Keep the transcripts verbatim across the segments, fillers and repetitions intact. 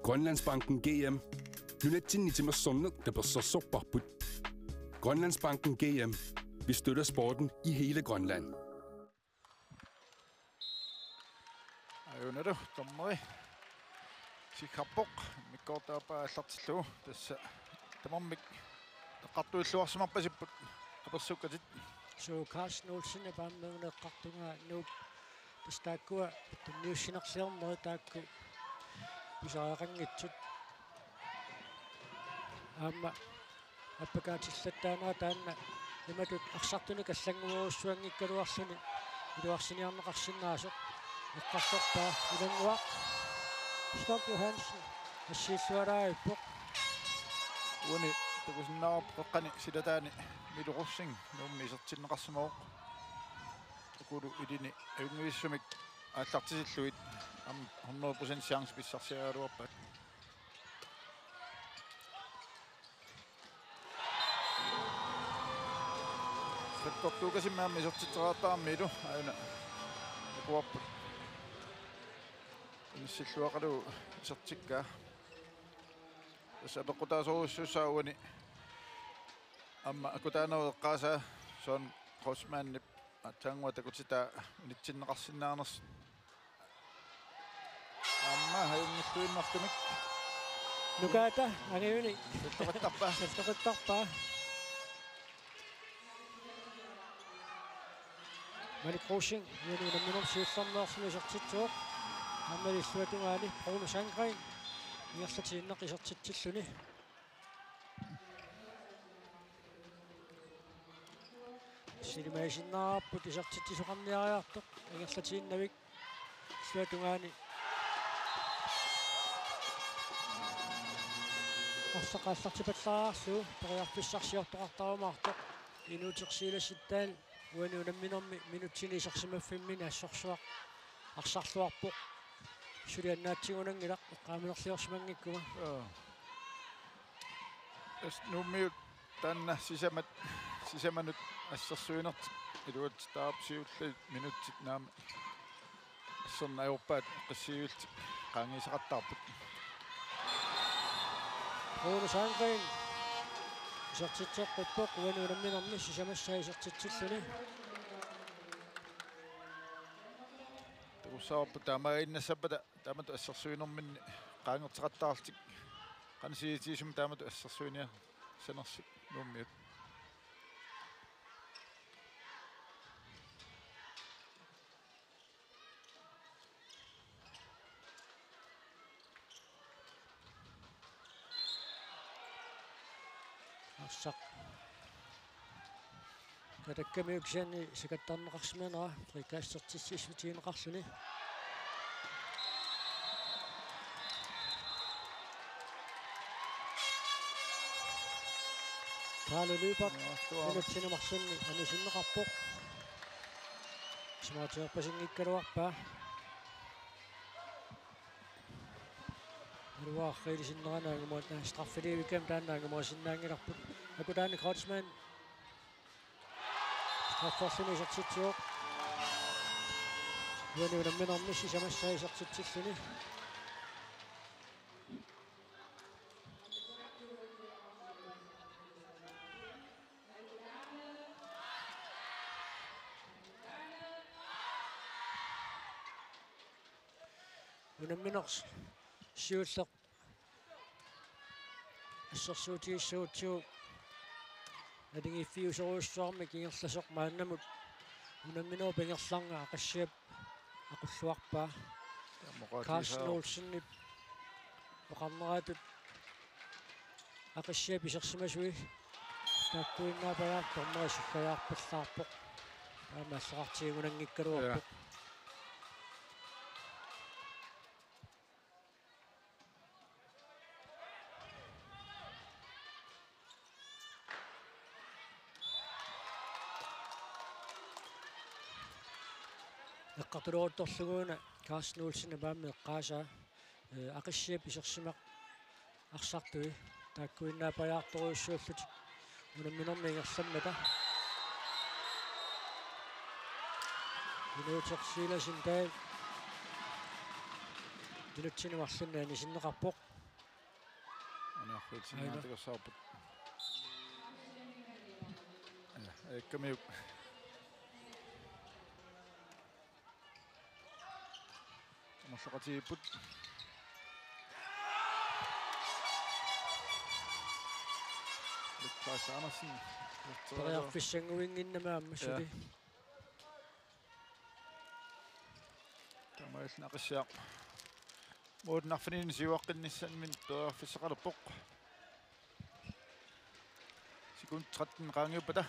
Grønlandsbanken G M. Nunatsinni timersorneq tapersersorparput. Grønlandsbanken G M. Vi støtter sporten i hele Grønland. Ajunalu dommeri isikkoqarpoq, immikkoortup aallartillugu, tassa tamarmik eqqartuilluarsimarpasipput apersukkatit. Suu, Carsten Olsen aamma una eqqartugaa Nuuk, tassa taakkua tunniussinerliornerit taakku pisariaqanngitsut. Aamma appakaatillattaanera taanna imatut arsartunik allannguerussuanngikkaluarluni iluarsiniarneqarsinnaasoq eqqartorpaa. Ilannguaq Storm Johansen assiillualaarpoq. Uani takusinnaavarput qeqqani silataani Milo Rosing Nuummi isertinneqarsimavoq. Ukulu ilini ajunngivissumik aallartisillugit aamma hundrede procent chance pissarsiaraluarpaat. Sakkortuukasimmik aamma isertitseriartarammilu aajuna akuarput. Inissilluaqalu isertikkaa. Tassa apeqqutaasorujussuussaaq uani aamma akutaanerup eqqaasaa Søren Kreutzmannip aatsaannguaq takutitaa unitsinneqarsinnaanersoq. Aamma ajunngilluinnartumik. Nukaata angajuni. Salloqittarpaa. Salloqittarpaa. Malik Rosing, uani unamminermi siullermeerluni isertitsivoq. Aamma illuatungaani Bruno Sandgreen ingerlatiinnaq isertitsilluni. Silimagisinnaavarput isertitsisoqarniariartoq ingerlatiinnavik. Illuatungaani arsaq aallartipallaarlugu periarfissarsiortoqartarumaartoq. Inuuteq Silas Dahl uani unamminermi minutsini isersimaffimmini assorsuaq arsarluarpoq. Suli annaatsigunanngilaq eqqaamanerliorsimanngikkuma. Joo. Tassa Nuummiut taanna sisamat, sisamanut assersuinertik iluatsittarput, siulliit minutsit naamik asserneq ajorpaat eqqissivillutik qaangiisaqattaarput. Rune Sandgreen isertitseqqippoq uani unamminermi sisamassaa isertitsilluni. Takussavarput taamaaginnassappata taamatut assersuinerminni qaangerteqattaarlutik. Qanoq sivisutigisumik taamatut assersuiniassanersut Nuummiut. Arsaq. Katakkamiuk kisianni sakattarneqarsimanera frikastertississutigineqarluni. Kaale Lyberth. Joo, tuo. Minutsini marlunni anisinneqarpoq. Isumaatingerpasinngikkaluarpaa. Aluaarriilisinnerani anguma-, straffeliivikkami taanna angumasinnaanngilarput. Akutaani Kreutzmann. Strafferluni isertitsivoq. Uani unamminermi sisamassaa isertitsilluni. Unammineq siulleq assersuutigissagutsigu naligiiffiusorujussuarmik ingerlasoq maannamut unamminerup ingerlanerani Aqissiap aqulluarpaa. Tamoqatisaa. Carsten Olsenip oqarneratut Aqissiap isersimasui taakkuinnaapajaartoq dommeri sukkajaarpallaarpoq. Aamma allaqartigigunanngikkaluarpoq. Ja. Eqqartuleruttorlugu una Carsten Olsenip aamma eqqaasaa, ee, Aqissiap isersimasut arsartui taakkuinnaapajaartorujussuullutik unamminermi ingerlammata. Inuuteq Silas Dahl minutsini marlunni anisinneqarpoq. Aana arfiilsinnaatigersaarput. Ja, ikkamiuk. Tamarloqatigiipput. Lukas Andersen. Periarfissannguinnginnami aamma suli. Ja. Taamaalilluni Aqissiaq målip arfinilinni siuaqqinnissamut periarfissaqalerpoq. Sekund tretten qaangiuppata.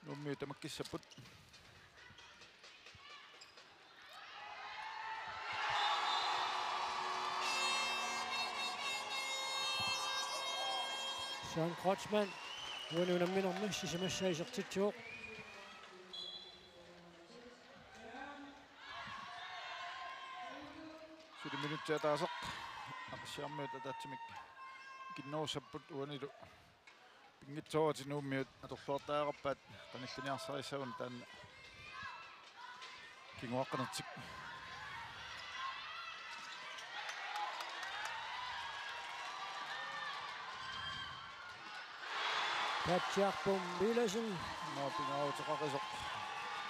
Nuummiut tamakkiissapput. Søren Kreutzmann, uani unamminermi sisamassaa isertitsivoq. Suli minutsit ataaseq Aqissiarmiut ataatsimik ikinnerussapput, uanilu pinngitsooratik Nuummiut atorluartariaqarpaat qanilliniarsarissagunartoq taanna kinguaqqanertik. Tatsiarpum Villadsen. Nå, pingaaruteqaqisoq.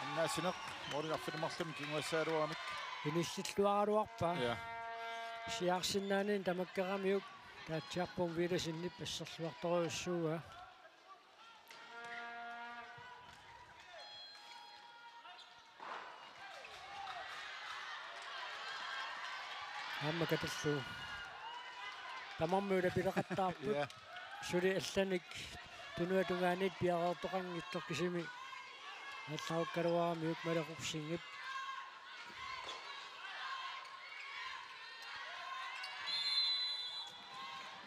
Annaassineq, målip arfineq-marlunni kinguassagaluaramik. Inissilluaraluarpaa. Ja. Siaarsinnaaniit tamakkeramiuk Tatsiarpum Villadsenip asserluartorujussuuaa. Aamma katallugu. Tamarmik ulapileqattaarput. Ja. Suli allanik tunuata tungaaniit piareertoqanngitsoq, kisimi aallarukkaluaramiuk Malik Rosingip.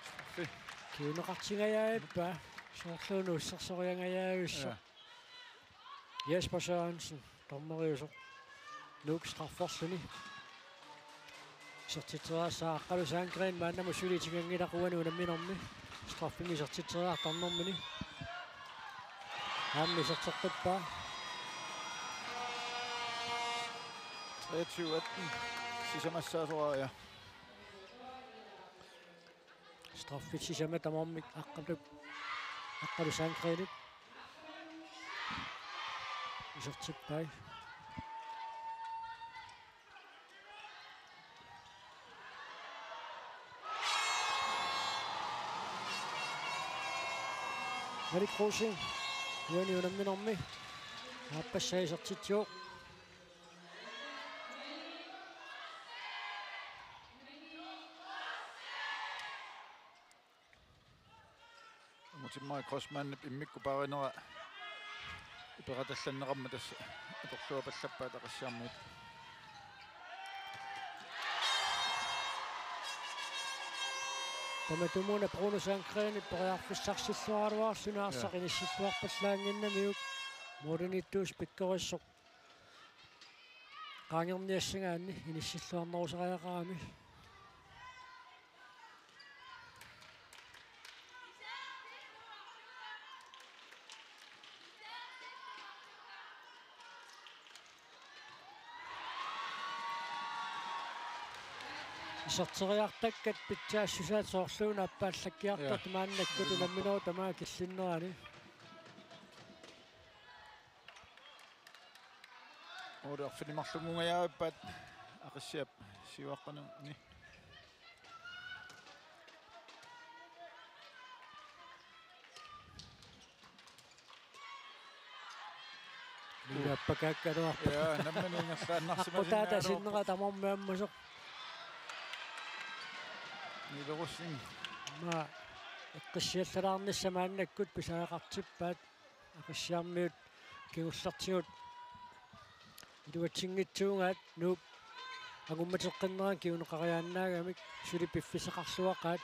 Straffi. Kiuneqartingajavippaa. Soorluuna ussersoriangajavissaq. Ja. Jesper Sørensen, dommeriusoq. Nuuk strafferluni. Isertitseriarsaaq Aqqalu Sandgreen, maannamut suli itinganngilaq uani unamminermi. Straffimik isertitseriartarnermini. Aamma iserteqqippaa. Treogtyve atten. Sisamassaasoraaq, ja. Straffit sisamat tamarmik Aqqalu, Aqqalu Sandgreenip. Isertippai. Malik Rosing, uani unamminermi aappassaa isertitsivoq. Immikkuummik Kreutzmannip immikkupaarineraa ipeqatallanneqarmat tassa atorluapallappaat Aqissiarmiut. Tamatumuuna Bruno Sandgreenip periarfissarsilluaraluarluni arsaq, ja, inissilluarpallaanngimmat, målimiittuusoq pikkorissoq. Qaangerniassagaanni inissilluarnerusariaqarami. Iserteriartakkat pitsaassusaat soorluuna appaallakkiartortut, ja, maannakkut unamminerup tamaat killinnerani. Målip arfineq-marlunnguungajavippaat Aqissiap siuaqqanani. Iluappakaakkaluarpoq. Ja, nammineq ingerlaannarsimasinnaagaluarpoq. Aqqutaata sinnera tamarmi ammasoq. Niels Rosing. Aamma eqqissiallalaarnissaq maannakkut pisariaqartippaat. Aqissiarmiut kingullertigut iluatsinngitsuugaat, Nuup angummateqqinnerani kinguneqariaannaagamik suli piffissaqarluaqaat.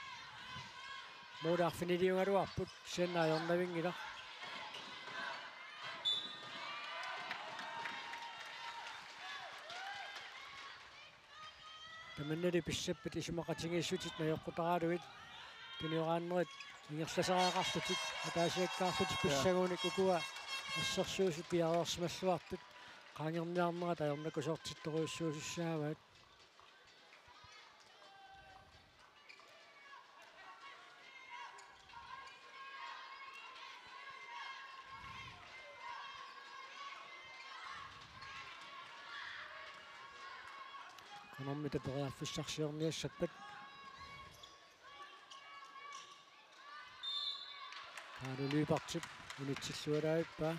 Målip arfiniliugaluarput, kisianni ajornavinngilaq. Tamannali pissappata isumaqatigiissutit najoqqutaralugit, tunioraannerit ingerlasariaqarlutik, ataasiakkaarlutik, ja, pissagunik ukua assersuisut piareersimalluartut, qaangerniarnerat ajornakusoortittorujussuusussaavaat. Qanormita periarfissarsiorniassappat. Aanu Lybertip unitsillualaavippaa.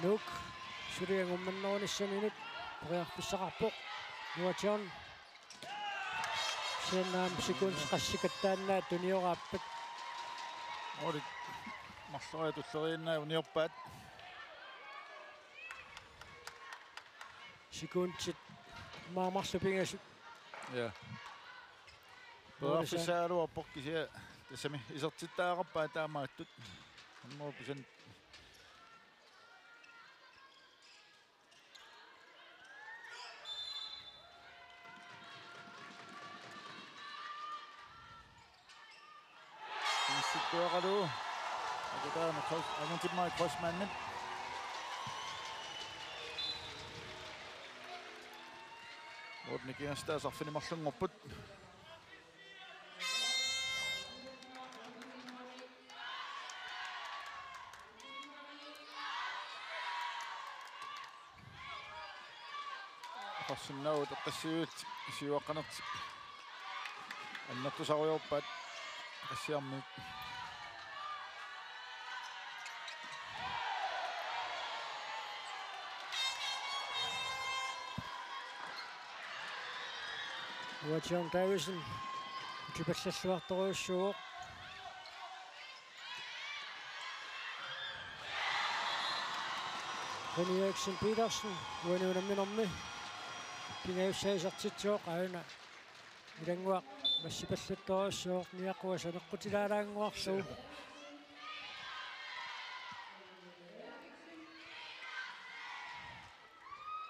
Nuuk suli angummannerunissaminut periarfissaqarpoq. Noah John. Siannaam sekundit qassikkattaannaat tunioraappat. Målit marloriarlugit tulleriiaat uniorpaat. Sekundit maani marluk pingasut. Ja. Målisa. Periarfissagaluarpoq kisianni tassami isertittariaqarpaat taamaattut. Hundrede procent. Inissittuaralugu. Akutaana Cross-, Angutimmarik Crossmannip. Målini kingastaasarfini marlunngorput. Oqarsinnaavugut eqqassiviillutik siuaqqanertik annertusarujoorpaat Aqqarsiarmiut. Uatium Davidsen utipallalluartorujussuuvoq. Rene Eriksen Petersen uani unamminermi pingajussaa isertitsivoq, aana ilannguaq massipallattorujussuuvoq, niaqua saneqqutilaalaannguarlugu.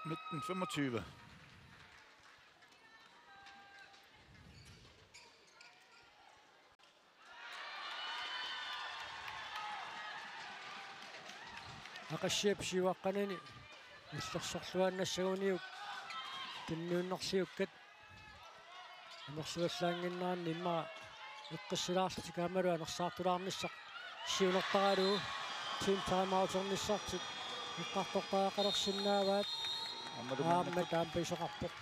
Nitten femogtyve. Aqqarsiap siuaqqanani illersorluaannassaguniuk tunniunnerliukkat amerlivallaannginneranni immaqa eqqissilaarlutik aammalu anersaartulaarnissaq siunertaralugu. Team timeouternissartik eqqartortariaqalersinnaavaat. Aammalu aamma maannakkut taama pisoqarpoq.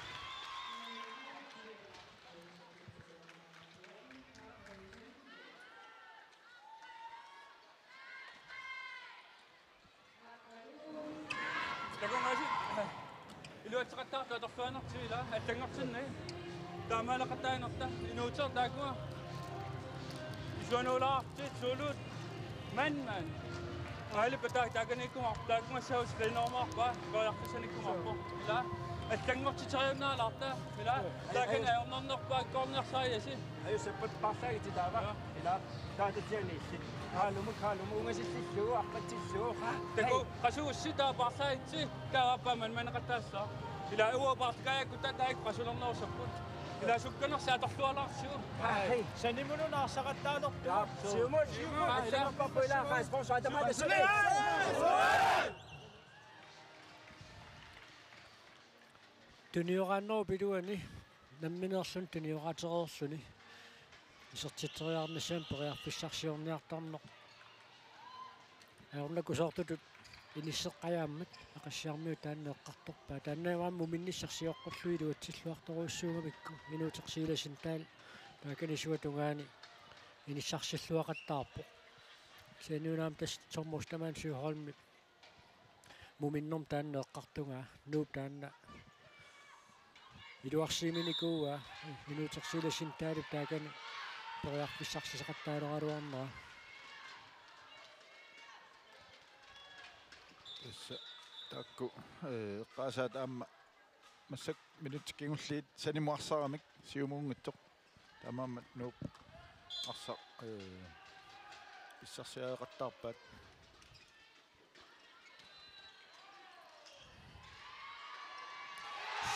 Takugaasi. Iluatseqattaartut atorluarnertik, ilaa, allanngortinni. Taamaaleqattaanerta inuuteq taakkua. Isuanuulaartit suulut. Man, man. Aali pataa taakaniikkumaarput, taakkumassaavoq screenerumaarpaa, periarfissanikkumaarpoq. Ilaa. Allanngortiteriunnaalaarta. Ilaa. Taakani ajornarnerpaat cornersaajasi. Ajussaapput paarlaagitsi taava. Joo. Ilaa. Taatatsianiillit. Kaalumut, kaalumut, ungasillugu, arpatsillugu. Taku, hej. Qasugussi taava paarlaagitsi, taava aappaa man maneqattaassaaq. Ilaa uanga paarlakaajakkutta taakku qasulernerusapput. Ilaa sukkanersaat atorlualaarsiuk. Hej. Sanimunut aarsaqattaalertugut. Joo. Siumut, siumut. Aa, ilaa. Allanngorparput ilaa, qaa, sponsor, atamaata sumi. Tunioraannerup iluani nammineerluni tunioraatsereerluni isertitseriarnissamut periarfissarsiorniartarneq. Ajornakusoortutut inisseqqajaammat Aqqarsiarmiut taanna eqqartorpaat. Taanna aamma muminnissaq sioqqullugu iluatsilluartorujussuugamikku, Inuuteq Silas Dahl taakani isuata tungaani inissarsilluaqattaarpoq. Kisianni una aamma tassa Thomas Taman Søholmip muminnermut taanna eqqartugaa, Nuup taanna iluarsiiminikuuaa, Inuuteq Silas Dahlip taakani periarfissarsisoqattaaleraleraluarnera. Tassa taakku, eh, eqqaasaat aamma massakkut minutsit kingulliit sanimut arsaramik siumuunngitsoq. Taamaammat Nuup arsaq, eh, pissarsiareqattaarpaat.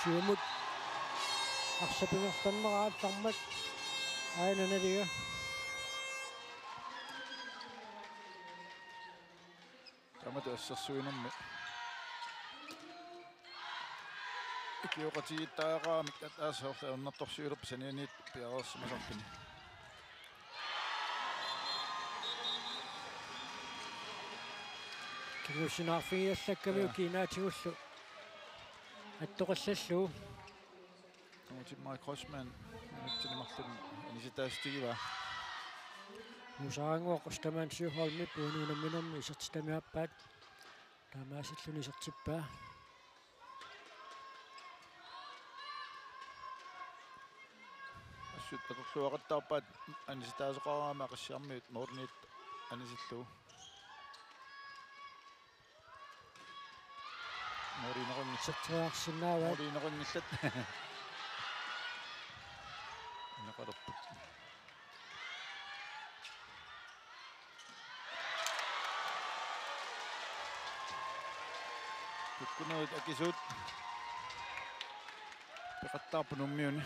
Siumut arsaq pingaartannera aallarmat aajuna nalinga. Taamatut assersuinermi ikioqatigiittariaqaramik ataaseq soorlu ajornartorsiulerpoq sanianiit piareersimasarluni. Kingusinaarfigiallakkamiuk. Jaa. Kiinaatigullu attoqallallugu. Nungutimmarik Kreutzmann minutsini marlunni anisitaatigivaa. Musaanguaq Ostermann Sjöholmip uani unamminermi isertitami aappaat. Taamaasilluni isertippaa. Assut atorluaqattaarpaat anisitaasoqaraangamik Aqissiarmiut målimiit anisillugu. Målineqanngillat. Serteriarsinnaavaat. Målineqanngillat. Ineqalerput. Kukkunerit akisuut peqattaarput Nuummiuni.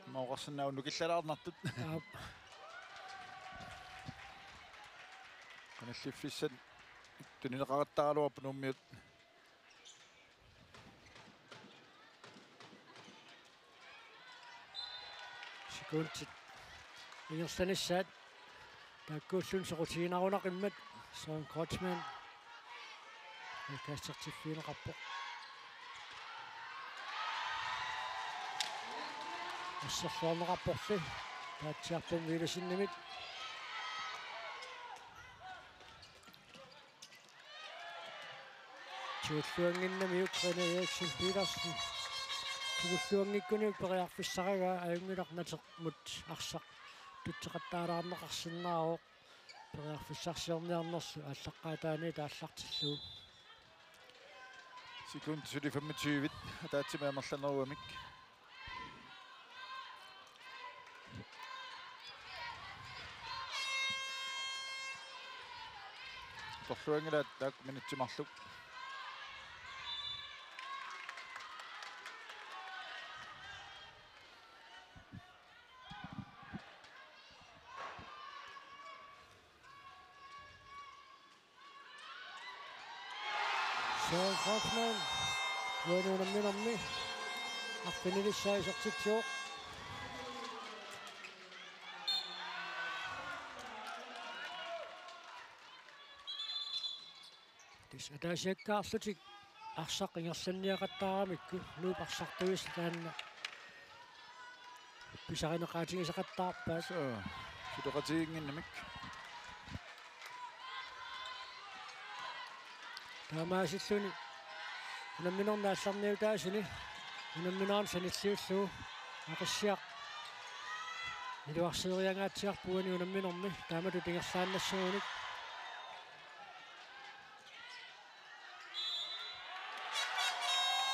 Aamma oqarsinnaavoq nukillalaarnartut. Aap. Qanilliffissat tunineqarattaaraluarput Nuummiut. Sekundit ingerlanissaat. Taakkuulluni soqutiginarunaqimmat Søren Kreutzmann. Kastertiffigineqarpoq. Asserluarneqarporli. Taatsiarput Villadseninnimit. Tigulluannginnamiuk René Eriksen Petersen. Tigulluanngikkunni periarfissaragaa ajunngilaq natermut arsaq tutseqattaalaarneqarsinnaavoq. Periarfissarsiorniarnerlu aallaqqaataaniit aallartillugu. Sekund suli femogtyve ataatsimik amerlanerugamik. Atorluanngilaat taakku minutsit marluk. Søren Kreutzmann uani unamminermi arfinilissaa isertitsivoq. Tassa ataasiakkaarlutik arsaq ingerlanniaqattaaramikku Nuup arsartuisa taanna pisarineqaatigisaqattaarpaat. Suu, suleqatigiinnginnamik. Taamaasilluni unamminerni aallarniutaasuni unamminerani sanilliullugu Aqissiaq iluarseeriangaatsiarpoq uani unamminermi taamatut ingerlaannassagunik.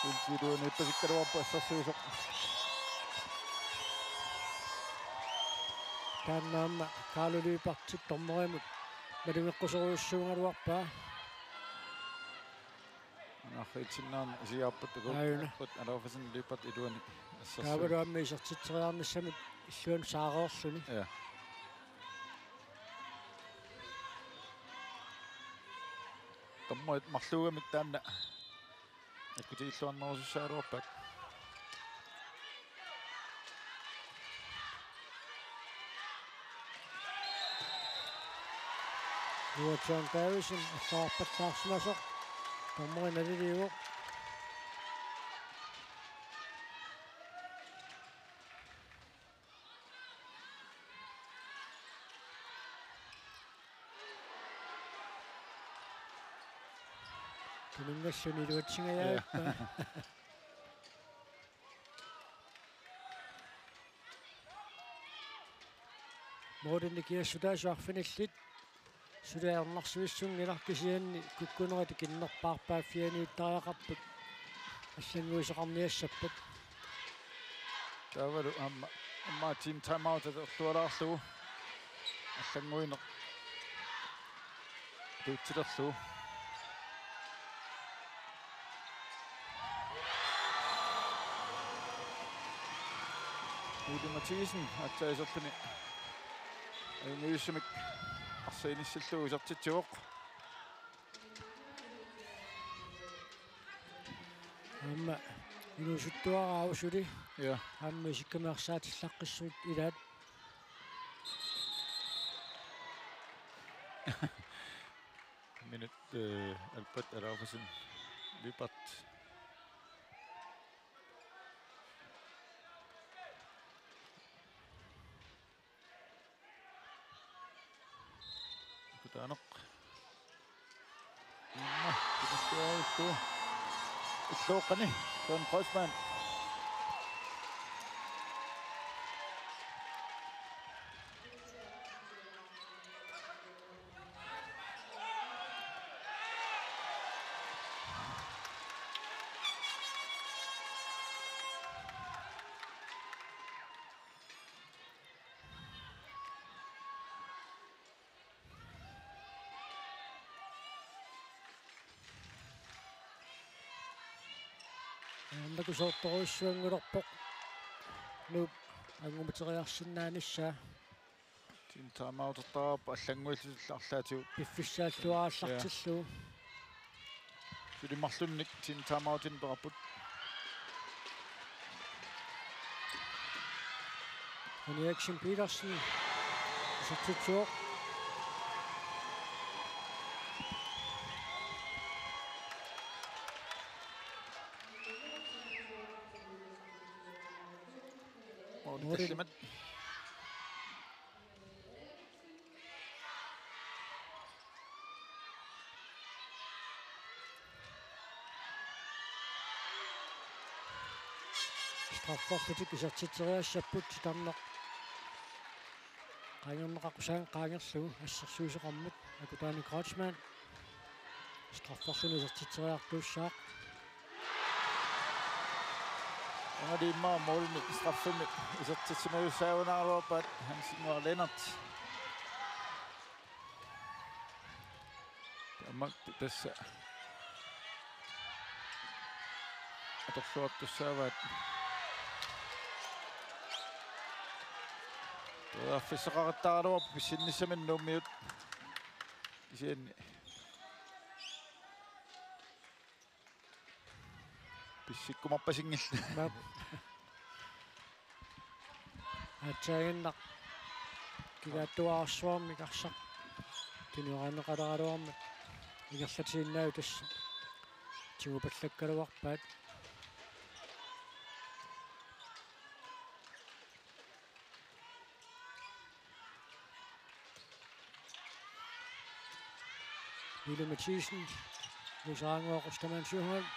Iltiiluani ippasikkaluarpoq assersuisoq. Taanna aamma Kaarlo Lyberthip dommerimut malugeqqusorujussuugaluarpaa. Anarriitsinnaarneq isigaarput taku. Aajuna. Aappat Alaufasen Lybert iluani assersuisoq. Taavalu aamma isertitseriarnissamut illuanut saareerluni. Ja. Dommerit marluugamik taanna akkutigilluarnerusussaagaluarpaat. Noah John Davidsen allagarpallaarsimasoq dommeri naliliivoq. Tuninngassunik iluatsingajaappa. Ja. Målinik kiassutaasut arfinillit suli ajornarsuissunngilaq kisianni kukkunerit kinnerpaarpaaffianiittariaqarput allannguisoqarniassappat. Taavalu aamma, aamma team timeout atorlualaarlugu allannguineq atuutsilerlugu. Ole Mathiesen aatsaat iserluni ajunngitsumik arsaannissillugu isertitsivoq. Aamma inuusuttuaraavoq suli. Ja. Aamma isikkamik arsaatillaqqissuit ilaat. Minut, øh, Albert Adolfsen Lyberth. Kutaanoq. Imma, kutaanoq. Illuuqqani, Søren Kreutzmann. Aamma takusoortorujussuanngulerpoq. Nuup angumateriarsinnaanissaa. Team timeout-ertarput allannguillutillu arlaatigut. Piffissaalluarallartillugu. Ja. Suli marlunnik team timeout-inik peqarput. Henriksen Petersen. Isertitsivoq. Måli tallimat. Strafferlutik isertitseriassapput titarneq. Qaangerneqaqqusaanik qaangerlugu assersuisoqarmat Akutaani Kreutzmann. Strafferluni isertitseriartuussaaq. Angaliimmaa målini straffimik isertitsimajussaajunnaaraluarpaat Hans Ingvar Lennert. Tamakku tassa atorluartussaavaat. Periarfissaqaraluarpoq pissinnissaminut Nuummiut. Kisianni pissikkumaarpasinngillat. Aap. Aatsaaginnaq kigaattuararsuarmik arsaq tunioraanneqaleraluarmat ingerlatiinnaasoq tassa tigupallakkaluarpaat. Ole Mathiesen, Lars Arne Ostermann Søholm.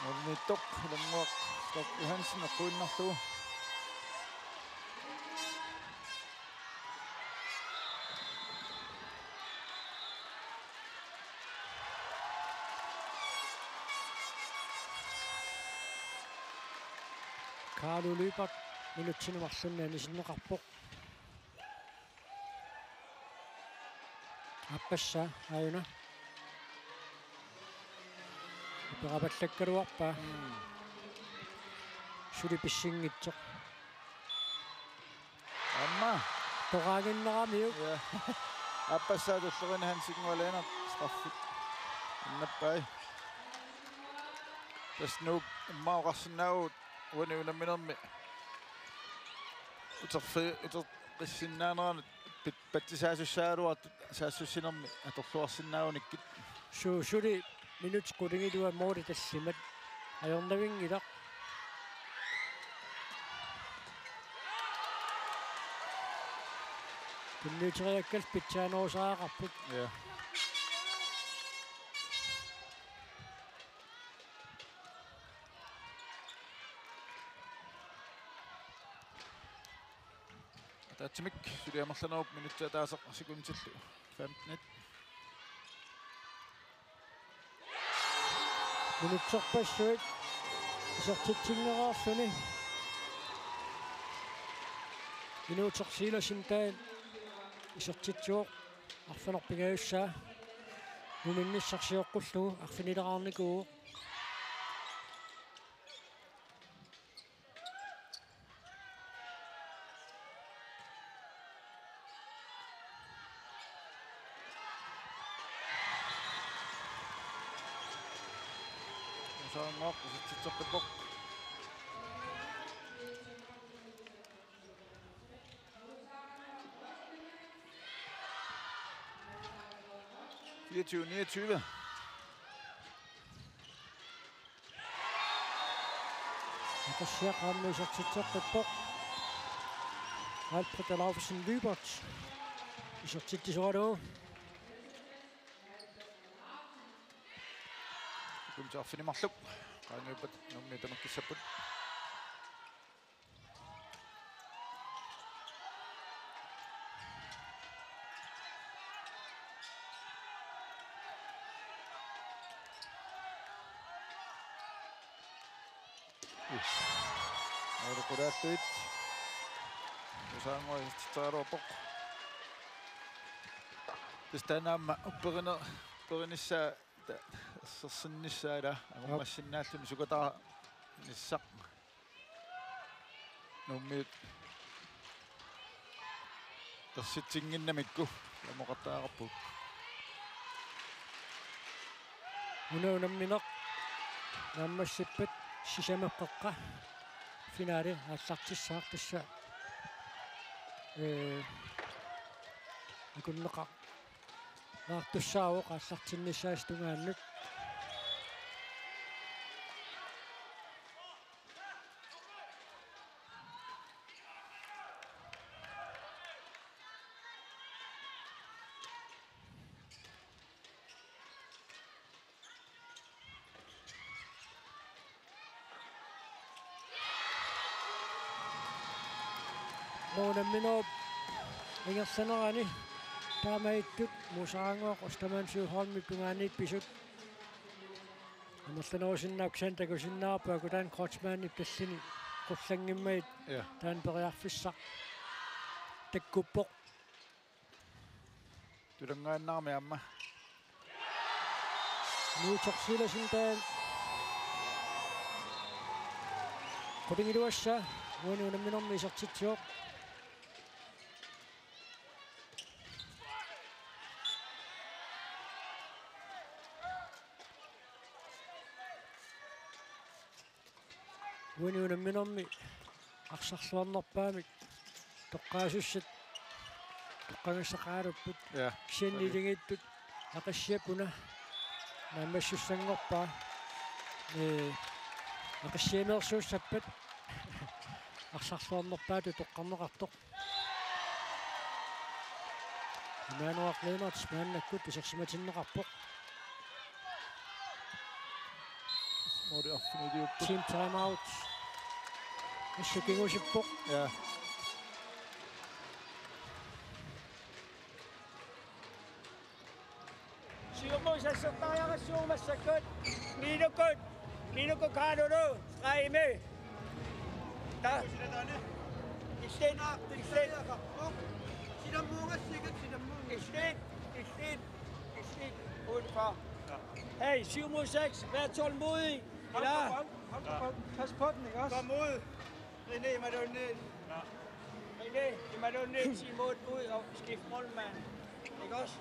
Målimiittoq, Ilannguaq Scott Johansen, eqquinnarlugu. Carlo Lyberth minutsini marlunni anisinneqarpoq. Aappassaa aajuna. Aperapallakkaluarpaa. Mm. Suli pissinngitsoq. Aamma. Toqaaginnaramiuk. Ja. Aappassaa tullerini Hans Ingvar Lennert straffit innappai. Tassa Nuuk immaqa oqarsinnaavugut uani unamminermi uterfi-, uteqqissinnaaneranut pit-, patsisaasussaagaluartut saassussinermi atorluarsinnaagunikkit. Su-, suli minutsit qulingiluat måli tallimat. Ajornavinngilaq. Tunniuteriakkat pitsaanerusariaqarput. Ja. Ataatsimik suli amerlanerup minutsit ataaseq sekundillu femten. Minutserpassuit isertitsinngeraarluni. Inuuteq Silas Dahl isertitsivoq arfineq-pingajussaa. Muminnissaq sioqqullugu arfinileraarnikuuvoq. Saanngooq isertitseqqippoq. Fireogtyve niogtyve. Aqissiaq aamma isertitseqqippoq. Alfred Olufsen Lybert isertitsisoralugu. Ukunsa arfineq-marluk qaangiuppat Nuummiut tamakkiissapput. Alukulaalluit. Usaanngui titsaruappoq. Tassa taanna aamma upperine-, upperinissaa ta-, ersersinnissaa ila angummassinnaalluni sukataanissaq. Nuummiut ersitsinnginnamikku ilumoqattaaqarput. Una unammineq naammassippat sisamat qeqqa finaali aallartissaaq tassa. Ee, akunneqar- -naartussaavoq aallartinnissaata tungaanut. Unamminerup ingerlanerani taamaattut Muuseraangooq Ostermann Søholmip tungaaniit pisut amerlanerusinnaasut takusinnaavarput, Akutaan Kreutzmannip tallini qullanngimmagit. Ja. Taanna periarfissaq takkuppoq. Tulanngaannarami aamma. Nuutersilasintaan. Qulingiluassaa uani unamminermi isertitsivoq. Uani unamminermi arsarluarnerpaamik toqqaasussat toqqagassaqaraluarput. Ja. Kisianni iligiittut Aqissiap una naammassussanngorpaa. Ee, Aqissiameersuussappat arsarluarnerpaatut toqqarneqartoq. Immanuel Lennert maannakkut isersimatinneqarpoq. Måli arfiniliupput. Team timeout. Assut kingusippoq. Ja. Siumut sassartariaqassuugut massakkut. Miinukkut. Miinukkut Kaanulu. Raimi. Ta. Illit. Illit. Illit. Illit. Udenfor. Hey, siumut seks. Vær tålmodig. Hold på, hold, hold på. Pas på den, ikke også? Kom ud. René, imaluunniit. Ja. René, imaluunniit, sig mål ud og skift målmand. Ikke også?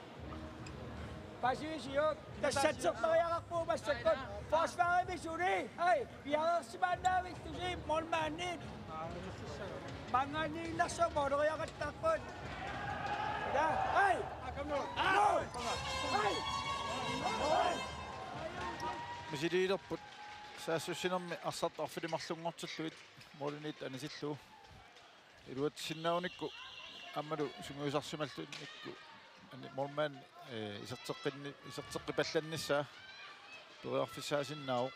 Præcis, jo. Tassa sassartariaqarpugut massakkut. Forsvarimi suli. Hej, piareersimaannaavittusi målmandit. Maanngaanniinnarsuaq måleriaqattaarput. Ja, hej. Mål. Hej. Mål. Misiliilerput. Saassussinermi arsartut arfineq-marlunngortillugit målimiittoq anisillugu. Iluatsissinnaagunikku aammalu sungiusarsimalluunniikku ani målmand, eh, iserteqqinni-, iserteqqipallannissaa periarfissaasinnaavoq.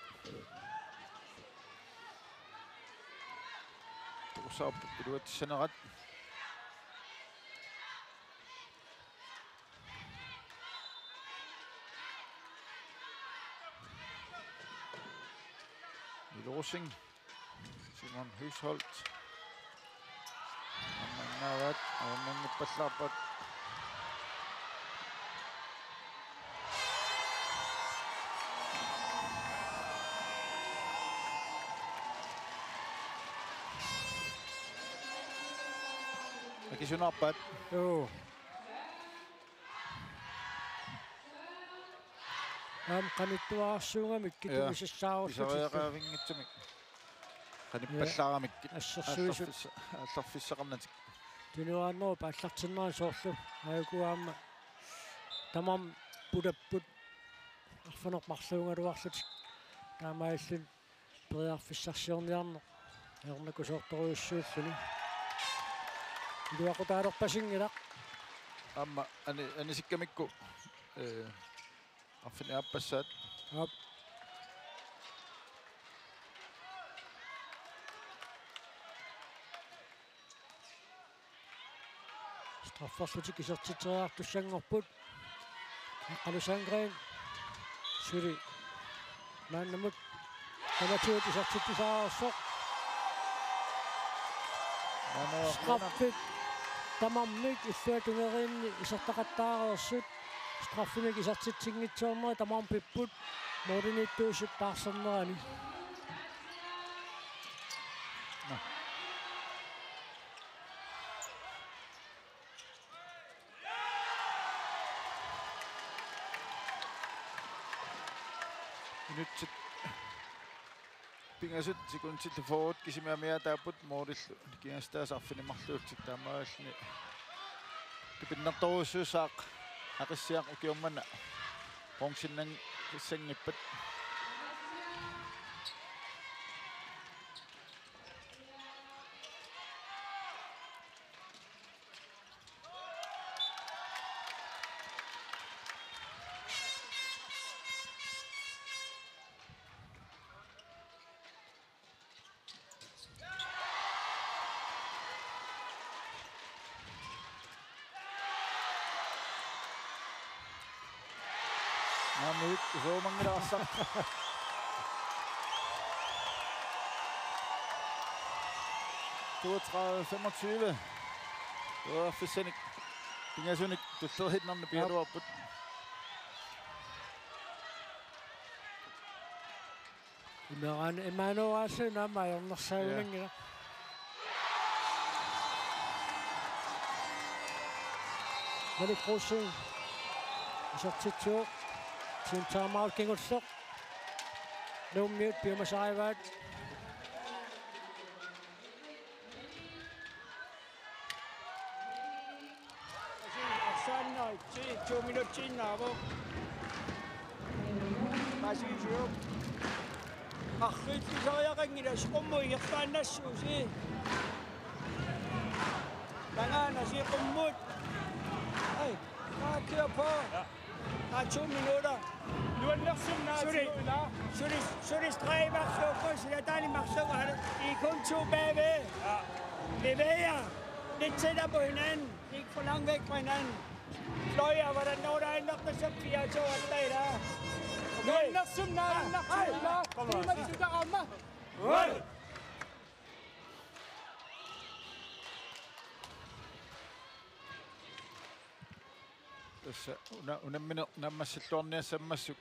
Toqussaarput iluatsissanerat. Milo Rosing. Simon Høsholt. Aamma innaavaat, aamma inngippallaarpat. Akisunaarpat. Joo. Aamma qanittuarsuugami. Ja. Kitumisassaarussutillu. Pisariaqaavinngitsumik. Qanippallaaramik. Ja. Assersuisut. Aallarfissa-, aallarfissaqarnatik. Tunuaannerup aallartinnerani soorlu. Aajuku aamma tamarmik pulapput. Arfineq-marluugaluarlutik. Taamaalilluni periarfissarsiorniarneq ajornakusoortorujussuulluni. Iluaqutaalerpasinngilaq. Aamma ani-, anisikkamikku, ee, arfineq-aappassaat. Aap. Strafferlutik isertitseriartussanngorput. Aqqalu Sandgreen suli maannamut tamatigut isertitsisaareersoq. Maanna straffit tamarmik illuatungeriinni isertaqattaareersut. Straffimik isertitsinngitsoorneri tamarmik pipput. Målimiittuusut taarsernerani. Nå. Minutsit pingasut, sekundillu fyrre kisimi amiaataapput, målillu nikingassutaasa arfineq-marluullutik, taamaalilluni tupinnartorujussuussaaq Aqissiaq ukioq manna bronzennanngussanngippat. Naamik, usoomanngilaarsa. Toogtredive femogtyve. Periarfissanik pingasunik tulleriinnarnik pigaluarput. Imaluunniit, imaluunniit aamma ajornarsaagunanngilaq. Ja. Malik Rosing isertitsivoq. Team timeout kingulleq. Nuummiut piumasarivaat. Arsaannaritsi, to minutsiinnaavoq. Paasigissuup. Arriitsisariaqanngilasi, qummut ingerlaannassuusi. Tangaanasi qummut. Ai, maa, kør på. Ja. Der er to minutter. Nuannersum naatsu suli, ilaa. Suli, suli streg i marluk, suli taani marluk. I er kun to bagved. Ja. Bevæg jer lidt tættere på hinanden. Ikke for langt væk fra hinanden. Fløj jer, hvordan når der er nok, der så fire to, at der er. Okay. Nuannersum naatsu ilaa. Kom nu. Kom nu. Kom nu. Tassa una-, unammineq naammassilluarniassammassuk,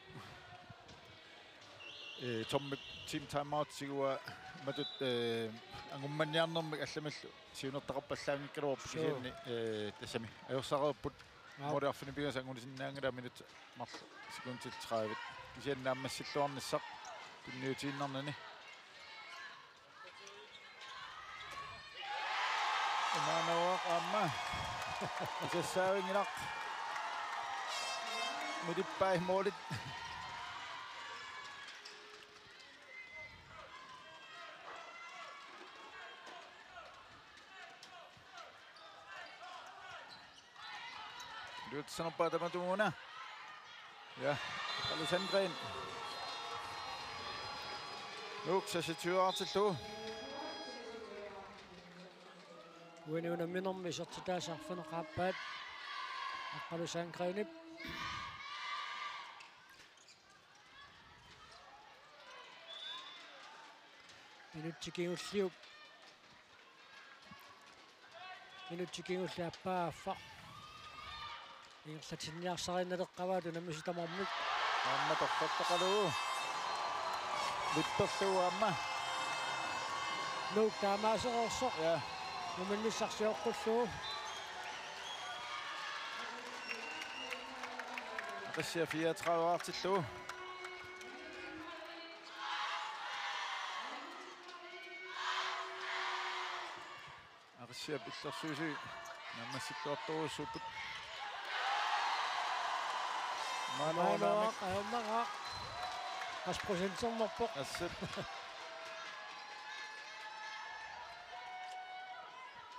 ee, Tommip team timeout tiguaa matut, ee, angummanniarnermik allamillu siunertaqarpallaanngikkaluarpoq. Sure. Kisianni, ee, tassami ajorsaareerput. Aap. Måli arfineq-pingasut angunisinnaanngilaa, minutsit marluk sekundit tredive. Kisianni naammassilluarnissaq tunniutiinnarnani. Imaannaavoq aamma. Isassaavinngilaq. Milippai målit. Iluatsissinerpaaq tamatumuuna. Ja, Aqqalu Sandgreen. Nuuk seksogtyve-artillugu. Uani unamminermi isertitaasa arfineq-aappaat Aqqalu Sandgreenip. Minutsit kingulliit. Minutsit kingulliit aappaa affaa. Ingerlatinniarsariinnaleqqavaat unammisut tamarmik. Aamma torrattaqalugu. Vipperlugu aamma. Nuuk taamaasereersoq. Ja. Numinnissaq sioqqullugu. Aqissiaq fireogtredive-artillugu. Aqissiap illersuisui naammassittuartorujussuupput. Maanoq Maanoq, naamik. Ajornaqaaq. Qassit procenternerpoq. Assut.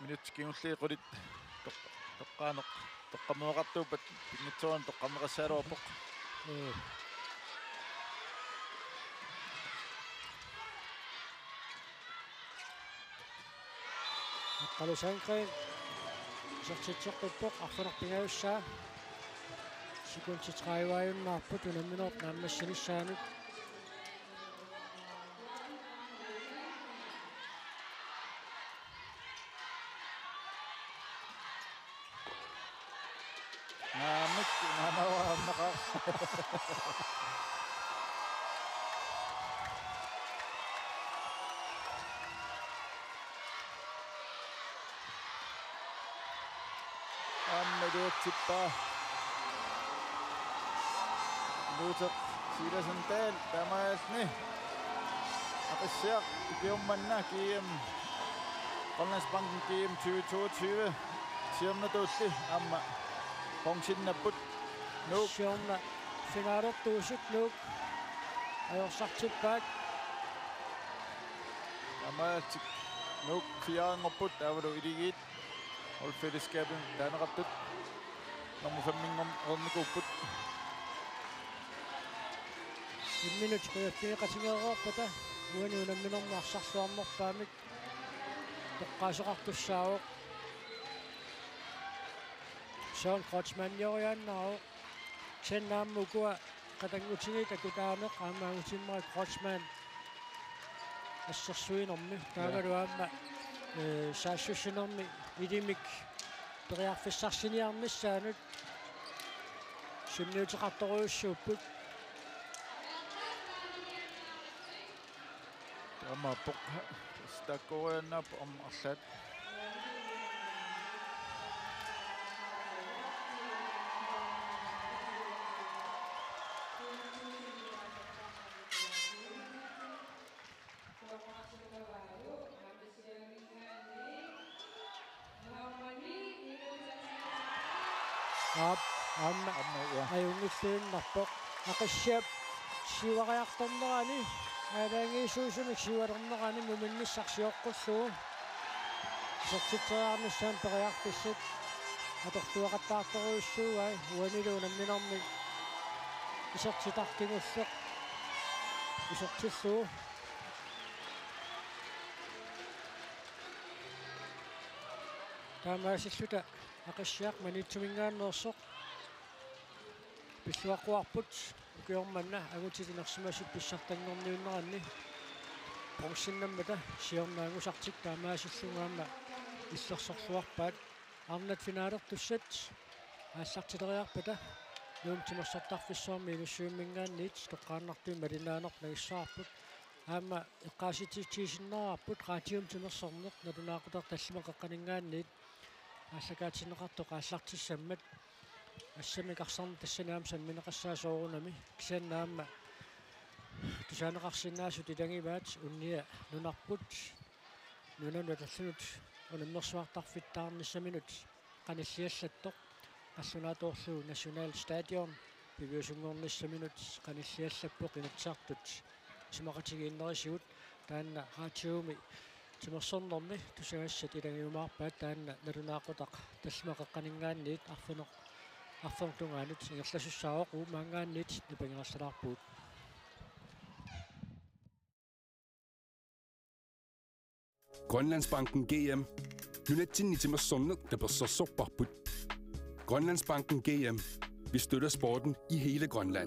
Minutsit kingulliit qulit toq-, toqqaaneq, toqqammeqartuuppat pinngitsoorani toqqammeqassagaluarpoq. Ee. Aqqalu Sandgreen isertitseqqippoq, arfineq-pingajussaa. Sekundit tredive-ajunnaarput unamminerup naammassinissaanut. Naamik, naamik, naamik. Aamma iluatsippaa. Luther Sivertsen Dahl taamaalilluni. Aqissiaq ukioq manna G M. Grønlandsbanken G M tyve toogtyve. Siornatulli aamma bronzinnapput. Nuuk. Siorna finalertuusut Nuuk ajorsartippaat. Taamaalillutik Nuuk fire-nngorput taavalu Akuleriit holdfællesskabimik taaneqartut nummer fem-inngoreernikuupput. Imminut qujaffigeqatigeereerpata uani unamminermi arsarluarnerpaamik toqqaasoqartussaavoq. Søren Kreutzmannioriaannaavoq. Kisianni aamma ukua qatanngutigiit akutaaneq aamma angutimmera Kreutzmann assersuinermi. Ja. Taavalu aamma, eh, saassussinermi ilimik periarfissarsiniarnissaanut sunniuteqartorujussuupput. Taamaappoq. Tassa taakkuugaannaavoq aamma arlaat. Aap, aamma. Aamma, ja. Ajunngilluinnarpoq. Aqissiap siuariartornerani, aalajangiisuusumik siualernerani muminnissaq sioqqullugu. Isertitseriarnissaanut periarfissat atortuaqattaartorujussuugai, uanilu unamminermi isertitaq kingulleq isertillugu. Taamaasilluta Aqissiaq Maniitsuminngaanneersoq pilluaqquarput ukioq manna angutit inersimasut pissartanngorniunneranni bronzinnammata siorna angusartik taamaasillugu aamma illersorluarpaat. Arnat finalertussat aallartileriarpata Nuummi Timersortarfissuarmi Inussivimminngaanniit toqqaannartumik malinnaanerput nangissavarput. Aamma eqqaasitsissutigisinnaarparput radiumi timersorneq nalunaaqutaq tallimat qeqqaninngaanniit aallakaatinneqartoq aallartissammat. Assammik arsarneq tassani aamma sammineqassaaq soorunami. Kisianni aamma tusaaneqarsinnaasut ilagivaat unnia nunarput nunanut atallanut unammersuartarfittaarnissaminut qanilliallattoq, qallunaatoorlugu Nationalstadion piviusunngornissaminut qanilliallappoq Inatsisartut isumaqatigiinnerisigut. Taanna radiumi timersornermi tusagassat ilagiumaarpaat, taanna nalunaaqutaq tallimat qeqqaninngaanniit arfineq-, arfernup tungaanut ingerlasussaavoq. Uummaanngaanniit nipangersalaarpugut. Grønlandsbanken G M. Nunatsinni timersorneq tapersersorparput. Grønlandsbanken G M. Vi støtter sporten i hele Grønland.